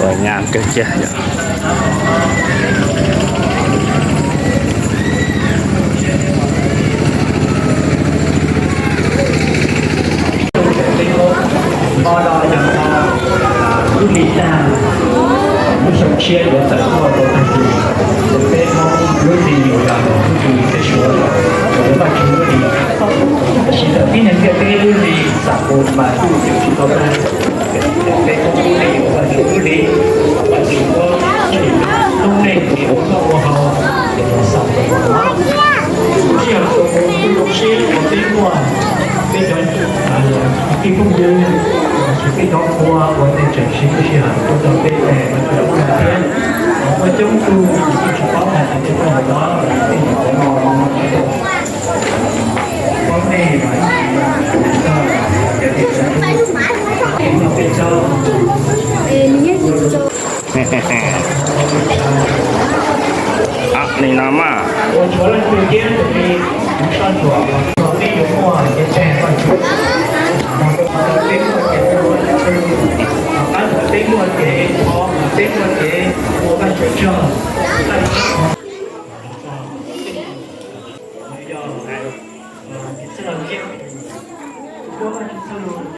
Ua nyab kawg kiag yom. Lub hli tag, lub xyoo tshiab yuav tawm tuaj rau tag kis, peb Hmoob lub hli yog lub hli peb suav, yog Vajtswv lub hli. Tab sis thaum tib neeg ntiaj teb lub hli xam mus mas kuj tsis tau tag. Peb Hmoob lub hli yog Vajtswv lub hli, Vajtswv muab txhij tub neeg ua noj ua haus, xam mus ua no. Sij hawm thaum mus kuj zoo siab uas peb muaj peb cov kwv tij phooj ywg, los sis peb cov qhua uas nej tseem siv lub sij hawm tuaj nrog peb ua ke thiab. Muaj coob tug tsis paub hais tias peb tuaj hauv no, peb nyuam qhuav los no, peb paub nej mas ib txhis cov niam cov txiv, peb cov Nim no mas. Ua tshuav leej twg thiab tus me kuv soj ntsuam uas thaum peb yuav muaj kev txhawb Vajtswv, thaum peb muaj kev ua leej twg, thaum qab thaum peb muaj kev thov, thaum peb muaj kev ua Vajtswv tsaug, Vajtswv txoj lus, yog Vajtswv txoj lus.